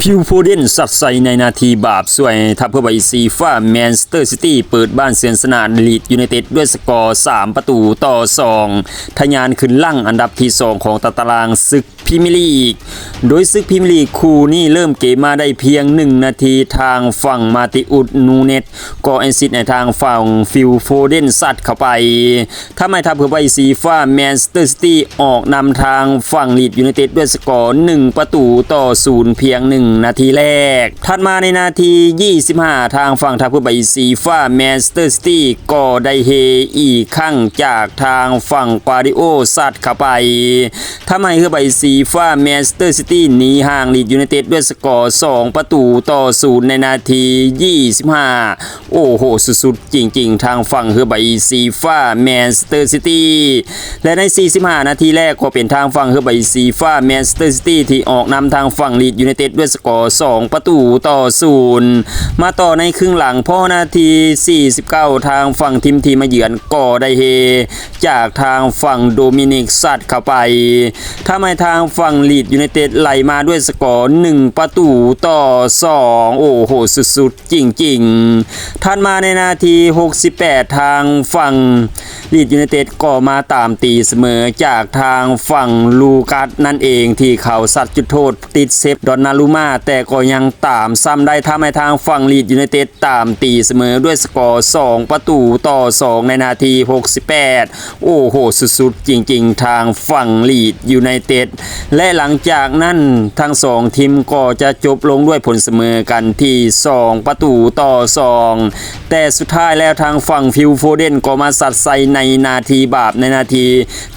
Phil Foden ຊັດໃສ່ໃນນາທີບາບ ຊ່ວຍໃຫ້ທັບເຮືອໃບສີຟ້າ Manchester City ເປີດບ້ານເສຍນຊະນະ Leeds United ດ້ວຍສະກໍ ສາມປະຕູຕໍ່ສອງ ທະຍານຂຶ້ນຫຼັງອັນດັບທີສອງຂອງຕາຕະລາງສຶກ Premier League. ໂດຍສຶກ Premier League ຄູ່ນີ້ເລີ່ມເກມມາໄດ້ພຽງໜຶ່ງນາທີ ທາງຝັ່ງ Matheus Nunes ກໍແອສຊິດໃຫ້ທາງຝັ່ງ Phil Foden ຊັດເຂົ້າໄປ ທຳໃຫ້ທັບເຮືອໃບສີຟ້າ Manchester City ອອກນຳທາງຝັ່ງ Leeds United ດ້ວຍສະກໍ ໜຶ່ງປະຕູຕໍ່ສູນ ພຽງໜຶ່ງນາທີແລກ. ຖັດມາໃນນາທີຊາວຫ້າ ທາງຝັ່ງທັບເຮືອໃບສີຟ້າ Manchester City ກໍໄດ້ເຮອີກຄັ້ງຈາກທາງຝັ່ງ Gvardiol ຊັດເຂົ້າໄປ ທຳໃຫ້ເຮືອໃບສີຟ້າ Manchester City ໜີຫ່າງ Leeds United ດ້ວຍສະກໍ ສອງປະຕູຕໍ່ສູນ ໃນນາທີຊາວຫ້າ. ໂອ້ໂຫ ສຸດໆ ຈິງໆ ທາງຝັ່ງເຮືອໃບສີຟ້າ Manchester City ແລະ ໃນສີ່ສິບຫ້ານາທີແລກ ກໍເປັນທາງຝັ່ງເຮືອໃບສີຟ້າ Manchester City ທີ່ອອກນຳທາງຝັ່ງ Leeds United ດ້ວຍສະກໍ ສອງປະຕູຕໍ່ສູນ. ມາຕໍ່ໃນເຄິ່ງຫຼັງ ພໍນາທີສີ່ສິບເກົ້າ ທາງຝັ່ງທີມທີ່ມາເຢືອນກໍໄດ້ເຮຈາກທາງຝັ່ງ Dominic ຊັດເຂົ້າໄປ ທຳໃຫ້ທາງຝັ່ງ Leeds United ໄລ່ມາດ້ວຍສະກໍ ໜຶ່ງປະຕູຕໍ່ສອງ. ໂອ້ໂຫ ສຸດໆ ຈິງໆ. ຖັດມາໃນນາທີຫົກສິບແປດ ທາງຝັ່ງ Leeds United ກໍມາຕາມຕີສະເໝີຈາກທາງຝັ່ງ Lucas ນັ້ນເອງ ທີ່ເຂົາຊັດຈຸດໂທດຕິດເຊບ Donnarumma ແຕ່ກໍຍັງຕາມຊ້ຳໄດ້ ທຳໃຫ້ທາງຝັ່ງ Leeds United ຕາມຕີສະເໝີດ້ວຍສະກໍ ສອງປະຕູຕໍ່ສອງ ໃນນາທີຫົກສິບແປດ. ໂອ້ໂຫ ສຸດໆ ຈິງໆ ທາງຝັ່ງ Leeds United ແລະ ຫຼັງຈາກນັ້ນທັງສອງທີມກໍຈະຈົບລົງດ້ວຍຜົນສະເໝີກັນທີ່ສອງປະຕູຕໍ່ສອງ ແຕ່ສຸດທ້າຍແລ້ວທາງຝັ່ງ Phil Foden ກໍມາຊັດໃສ່ໃນນາທີບາບ ໃນນາທີ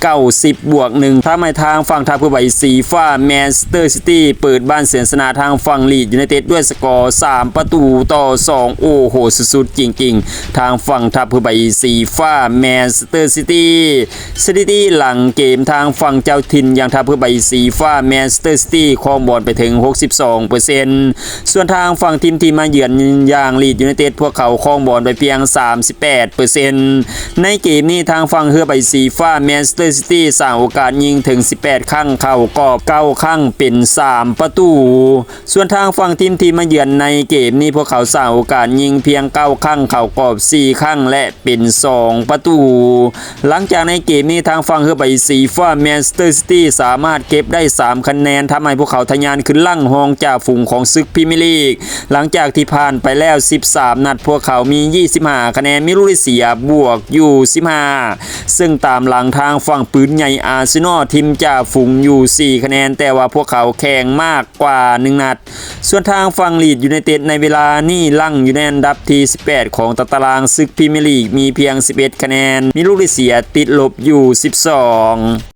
ເກົ້າສິບບວກໜຶ່ງ ທຳໃຫ້ທາງຝັ່ງທັບເຮືອໃບສີຟ້າ Manchester City ເປີດບ້ານເສຍນຊະນະທາງຝັ່ງ Leeds United ດ້ວຍສະກໍ ສາມປະຕູຕໍ່ສອງ. ໂອ້ໂຫ ສຸດໆ ຈິງໆ ທາງຝັ່ງທັບເຮືອໃບສີຟ້າ Manchester City ສະຖິຕິຫຼັງເກມ ທາງຝັ່ງເຈົ້າຖິ່ນຢ່າງທັບເຮືອໃບສີຟ້າ Manchester City ຄອງບອນໄປເຖິງຫົກສິບສອງເປີເຊັນ ສ່ວນທາງຝັ່ງທີມທີ່ມາເຢືອນຢ່າງ Leeds United ພວກເຂົາຄອງບອນໄປພຽງສາມສິບແປດເປີເຊັນ. ໃນເກມນີ້ທາງຝັ່ງເຮືອໃບສີຟ້າ Manchester City ສ້າງໂອກາດຍິງເຖິງສິບແປດຄັ້ງ ເຂົ້າກອບເກົ້າຄັ້ງ ເປັນສາມປະຕູ. ສ່ວນທາງຝັ່ງທີມທີ່ມາເຢືອນໃນເກມນີ້ ພວກເຂົາສ້າງໂອກາດຍິງພຽງເກົ້າຄັ້ງ ເຂົ້າກອບສີ່ຄັ້ງ ແລະ ເປັນສອງປະຕູ. ຫຼັງຈາກໃນເກມນີ້ ທາງຝັ່ງເຮືອໃບສີຟ້າ Manchester City ສາມາດເກັບໄດ້ສາມຄະແນນ ທຳໃຫ້ພວກເຂົາທະຍານຂຶ້ນຫຼັງຮອງຈ່າຝູງຂອງສຶກ Premier League ຫຼັງຈາກທີ່ຜ່ານໄປແລ້ວສິບສາມນັດ ພວກເຂົາມີຊາວຫ້າຄະແນນ ມີລູກໄດ້ເສຍບວກຢູ່ສິບຫ້າ ເຊິ່ງຕາມຫຼັງທາງຝັ່ງປືນໃຫຍ່ Arsenal ທີມຈ່າຝູງຢູ່ສີ່ຄະແນນ ແຕ່ວ່າພວກເຂົາແຂ່ງມາກກວ່າໜຶ່ງນັດ. ສ່ວນທາງຝັ່ງ Leeds United ໃນເວລານີ້ຫຼັງຢູ່ໃນອັນດັບທີສິບແປດຂອງຕາຕະລາງສຶກ Premier League ມີພຽງສິບເອັດຄະແນນ ມີລູກໄດ້ເສຍຕິດລົບຢູ່ສິບສອງ.